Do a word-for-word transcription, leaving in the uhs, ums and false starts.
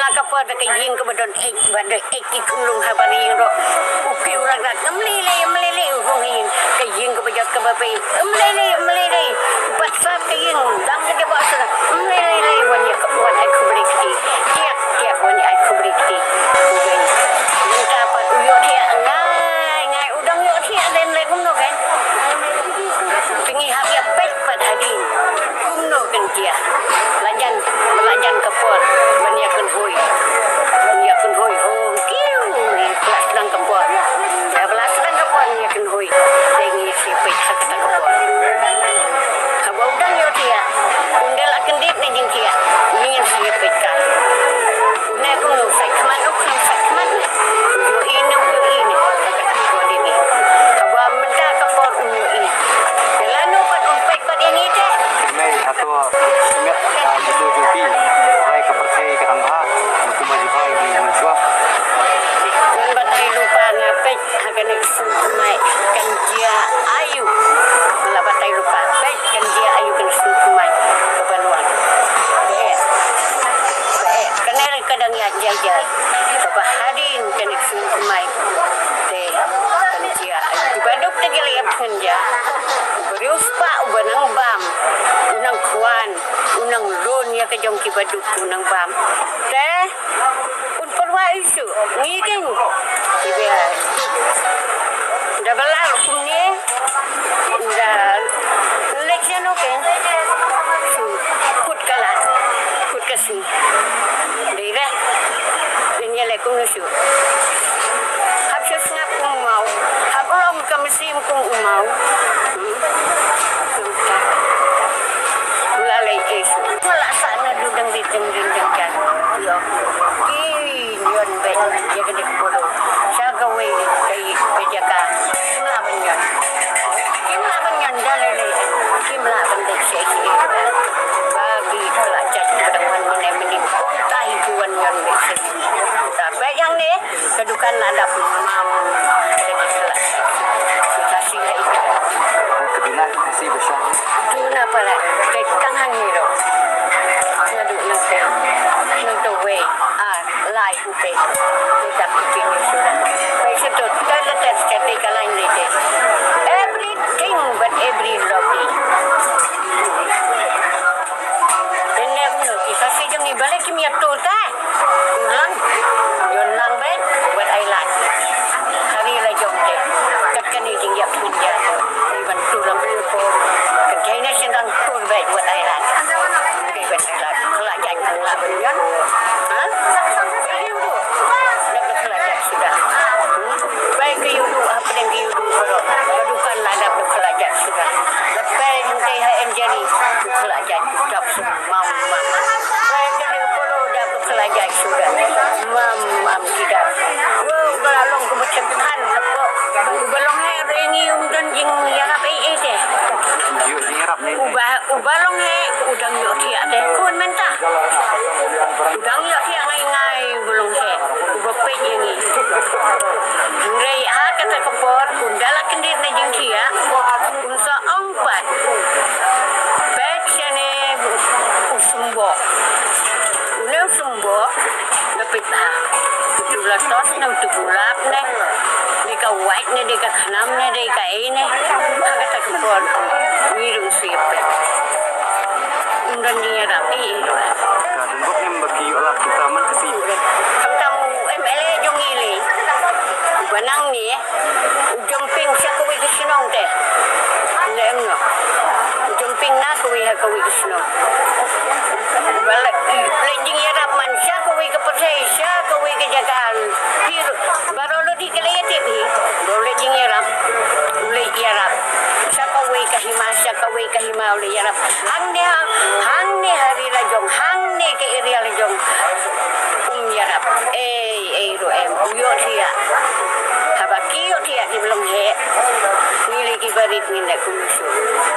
La ka por da ka ïing kaba don eit, ba don eit ki khunlung ha ba ïing ruh. U kiew rak rak, "Ym lei lei, ym lei lei," u hung ha ïing. Ka ïing kaba jot kaba pei, "Ym lei lei, ym lei lei." Ba sat ka ïing, dang ka jaba sat. "Ym lei lei lei, wan ïa ka, wan ai khublei kti. Tiak, tiak, wan ai khublei kti." Mynta pat u ïohthiah, ngai, ngai, u dang ïohthiah, den lei kumno kan. Te ngi hap ïa peit pat hadien. Kumno kan jia. La jan, la jan ka por ban ïa kynhoi. Ban ïa kynhoi ho. Kiu, la sdang ka por. Ïa la sdang ka por ïa kynhoi. Te ngi sa peit ha kata ka por. Haba u dang ïohthiah. Un da la kyndit ne jingthiah. Ngi sa peit kai. Ne kumno sa khmat, u khmat sa khmat ne. Ïohi ne, ïohi ne. Haba mynta ka por u ïohi. Te lano pat un peit pat ïa ngi te. Mei hato met ka jingduh jong phi. Rai ka pyrthei ka dang bha. Kumba jubha ïa ngi mynshuwa. Ngan batai lypa nga peit ha kane ka sngi thymmai kan jia aïu. Nga la batai lypa peit kan jia aïu kane ka sngi thymmai. Kaba wan. Te, te, kane ka dang ïaid jai jai. Kaba hadien kane ka sngi thymmai. Te, kan jia aïu. Kiba duk te ki la ïap kan jia. Briew spah uba nang bam. U nang khwan. U nang lun ïa ka jong kiba duk u nang bam. Te, un pyrwa issue. Ngi keiñ. Kiba da ba la kumne. Da lek ïa no keiñ. Shu kut ka la. Kut ka sngi. Dei re. Phin ïaleh kumno shuh. Hap shu sngap kum u maw. Hap lum ka mynsiem kum u maw. Hmm. Kumta. Nga la leh ei shuh. Nga la sah naduh dang rit dang rit dang jan. Ïa. Ki ñion beit ïa ka dei ka polo. Sha kawei ka jaka. Kim lah ban ñion. Kim lah ban ñion da lei lei. Kim lah ban dei shisha. Ba ki la judge ba dang wan mynne mynne. Kumta hi ki wan ñion beit shisha. Kumta beit hangne. Ka dukan la dap mam. Ka sing ha ita. Ka bina ka si ba shong. Tu na pala. Ka kang hangne ro. Naduh nangta. Nangta wei. Ah, lai. Te, te dap ïa ki ne shuh. Peit sha to, te, te, te, te, te ka lain lei te. Everything but every lobby. Te ne mno ki sa shu jong ngi balei kim ïa tur te. Tur lang. Ïoh lang beit, wat ai lad. Hari la jong te. Kat kane jingïap jingïap. Ban tur lang ko. Ka jai ne shin dang tur beit, wat ai lad. Beit lad. Khlad jait khlad ban ïoh. Ha? Ïoh du. Dap khlad jait suda. Hmm? Bai ki ïoh du, hapdeng ki ïoh du baroh. Ka dukan la dap khlad jait suda. Dap bai ngi te ha enjeri. Khlad jait. Dap suda. Mam, mam. Bai ki ïoh polo dap khlad jait suda. Mam, mam ki dap. Wow, ka la long ka macam than. Ba long heh, ba ngi um don jingïarap ei ei te. Ïoh jingïarap ne. Uba, uba long heh, u dang ïohthiah te. Khun mynta. U dang ïohthiah ngai ngai, uba long heh. Uba peit ïa ngi. Hynrei ha kata ka por, un da la kyndit na jingthiah. Un sa ong pat. Peit shane u symboh. Une u symboh. Nga peit bha. Utu la tos ne utu gulap ne. Dei ka white ne, dei ka khnam ne, dei ka ei ne. Ha kata ka por. Ngi ruh shu ïa peit. Ym don jingïarap ei ei ruh. Ka dang bok em ba ki ïoh lad kita man ka si. Khamtam u M L A jong ngi lei. Ba nang ne. U jumping sha kawei ka shnong te. Ne em no. U jumping na kawei ha kawei ka shnong.